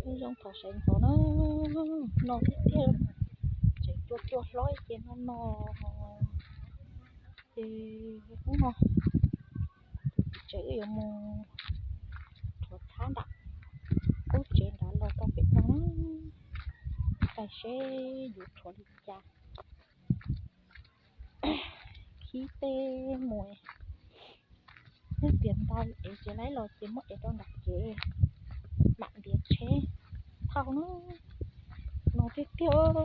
Zoo thaum sawv ntxov na, no tiag tiag, tseem cua cua hlob ces no no, ces ub no tseem yuav mus rhuav txhab nram qub tsev nrad los rau pem no na, saib seb yuav rhuav li cas. Khib tej mus, neb tias ntau es tsis laib los ces muab ev rau nram kev, mam ntiav tsheb thauj na. No tiag tiag,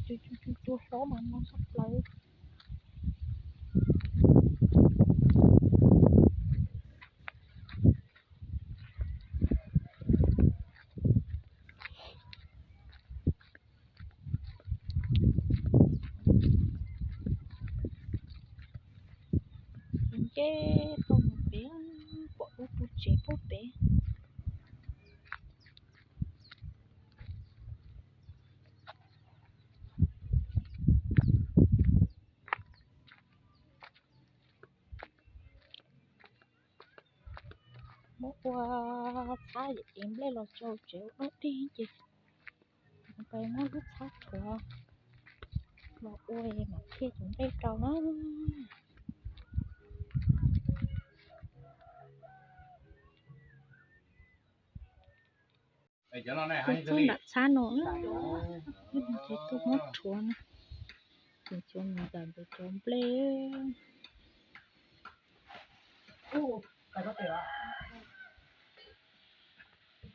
cua cua cua hlob mas no sab plaws. Ces nce tau mus pem, pom lub tus tsev puag pem. Muab ua txhab es nplej los rau tsev ua dog dig ces pais muab lub txhab rhuav los ua mam thiaj tus nplej rau na. Tuaj txog nram txhab no, ces tuaj muab rhuav na, ces cov mus ntawm ntawd cov nplej.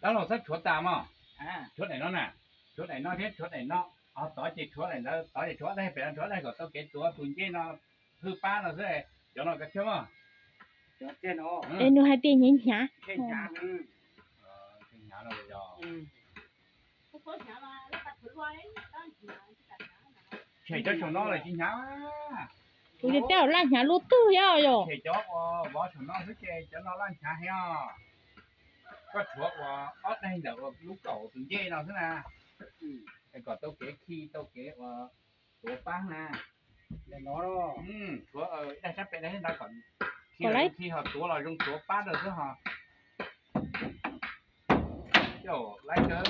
Dab laug txhob rhuav tas mog, rhuav daim no na, rhuav daim no thiab rhuav daim no, tod ces rhuav daim ntawd, tod ces rhuav daim pem no, rhuav daim kom tau kev tuav tus ncej no hwj pab no xwb, cov no koj thiab mog. Es nws hais tias hnyav hnyav. Tshem cov saum no los tsis hnyav. Kuv tias tej zaum laj hnyav lub twg thiab yom. Tshem cov uas vov saum no xwb ces cov no laj hnyav heev os. Koj rhuav uas ob daig ntawm uas lub kaum tus ncej no xwb na, es kom tau kev khi tau kev uas tuav pab na. Rhuav daig sab pem daig ntawd kom khi los zoo khi ho tuav los zoo tuav pab rau xwb ho. Coj laib kawg.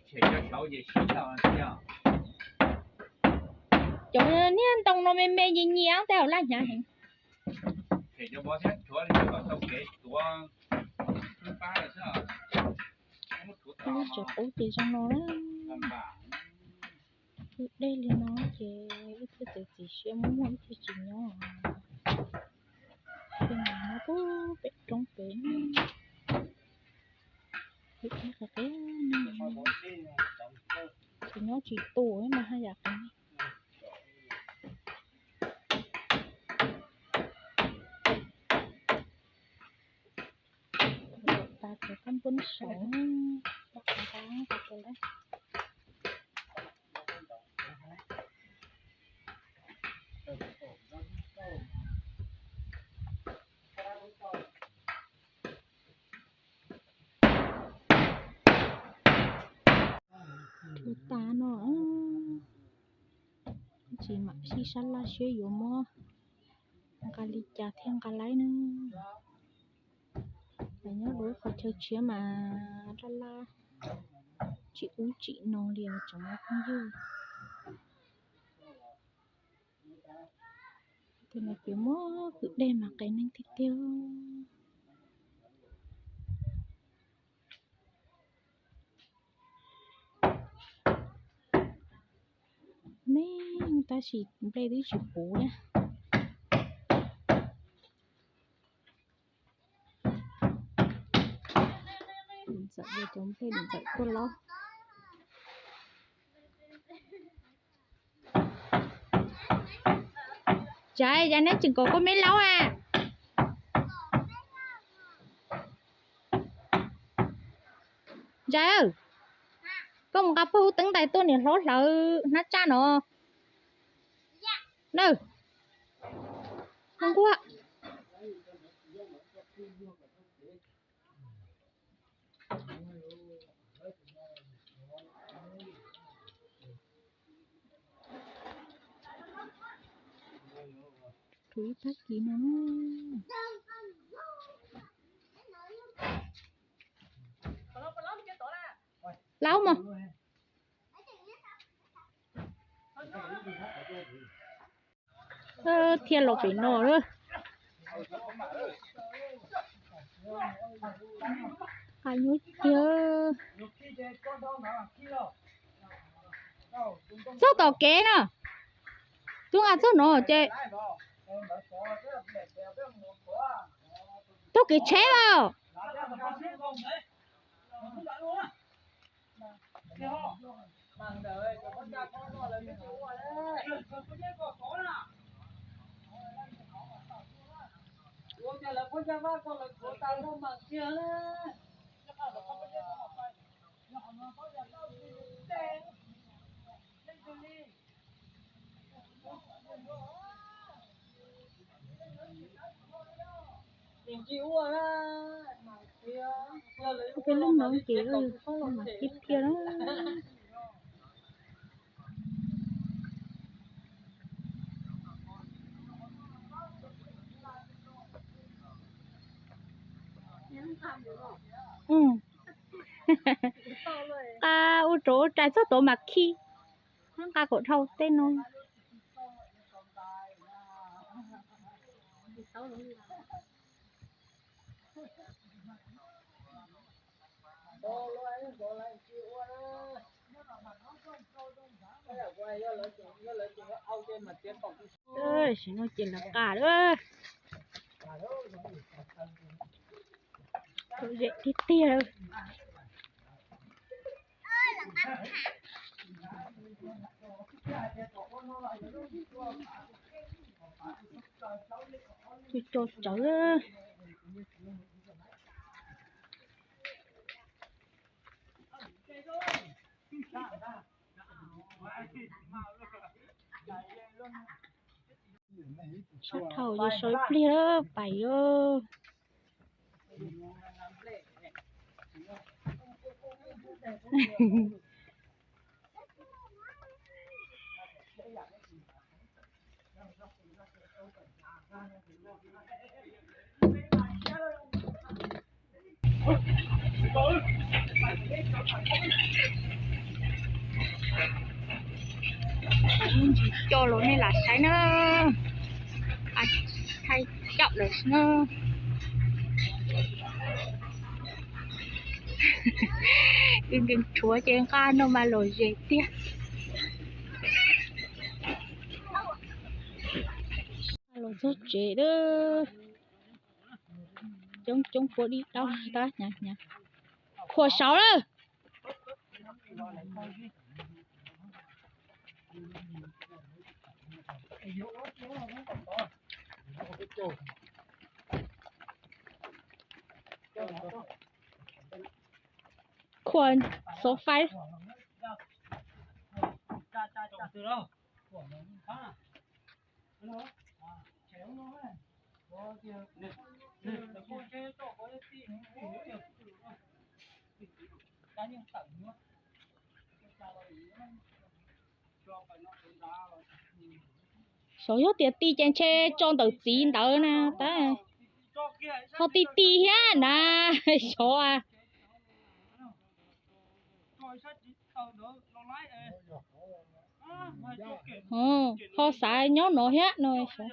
Tshem cov saud ces sib tau tiag. Cov niag ntoo no me me nyias nyias tej zaum laj hnyav heev. Tshem cov vov thiab rhuav li kom tau kev tuav pab xwb. Lub tsev qub ces zoo no na. Ib dej li no ces ib txhia txiav txim siab muab muag ib txhia tsis nyob. Ces mas nyob pub pem roob pem. Ces nyob tsis tus mas haj yam qev. Tas cov kab npub saum, tas tas tas tas. Rhuav tas no, tsis mam sib sab laj siab yuav muab nqa li cas thiaj nqa laib ne. Nyob lub qhov chaw tshiab mas laj laj, tsis ub tsis no li os tsoom phooj ywg. Tus no ces muab kwv dej mas qev neeg tiag tiag. Me tab sis nplej twb tsis puv na. Ntxawm, cov nplej ntxawm tuaj lauj. Tsam yog neb tseem kom koj me laub a. Ntsa, koj mus nqa pawg hub teeb ntais tuaj niam hlob hlawv hnab tsaj no. Nawb, nquag. Rhuav ib tag kis no. Laub mog. Thiaj los pem no lawm. Qab nyuaj tiag. Txog tom kev no. Tub nqa txog no ces taug kev tsheb los. Peb lub no ces mas tiag tiag na. Nqa ua rau ua rais txog tod mas khi, nqa kom dhau tej no. Tam sim no ces lawv nqa lawm. Lom zem tiag tiag lawm. Cov tsawv. Sab dhau ces sawv ib pliag pais os. Ntsis coj los nej lam saib na. Thaij coj lawm xwb na. Nkees nkees rhuav ces nqa no mas lom zem tiag. Los txog tsev lawm. Coob coob puab dib daub tab hnyav hnyav. Khuam saud lawm. Khuam xov fais. Xyov yog tias ti ces ntshe tso ntawm txiv ntawd na tab. Ho ti ti thiab na. Xyov. Ho xav nyob no thiab no xyov.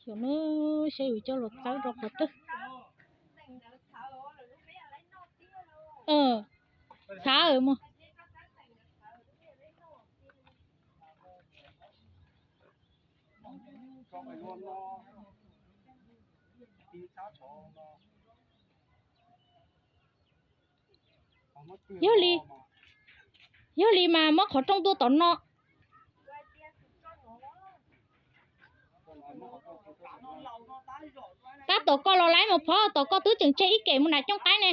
Xyov no, saib yus coj los txawb rau qhov twg. Txhav mog. Yog li, yog li mas muab qhov rooj tuaj tom no. Tab tom koj los laib mus phov, tom koj twb tseem tseg ib kem mus nram cooj qaib ne.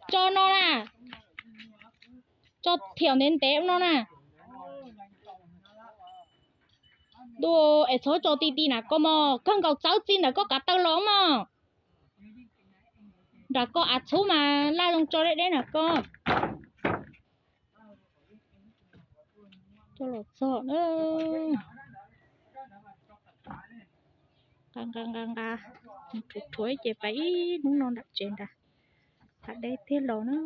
Tso no na. Tso thiaum ntev ntev no na. Ntuj, es txhob tso ti ti na koj mog, kawg nkaus txawb txij ntawm koj kav taw los mog. Nram koj av txhub mas laj zoo tso deb deb na koj. Coj los txog na. Nqa nqa nqa nqa, rhuav rhuav ces pais ib hnub no nram tsev nrad, tham deb tiag los na.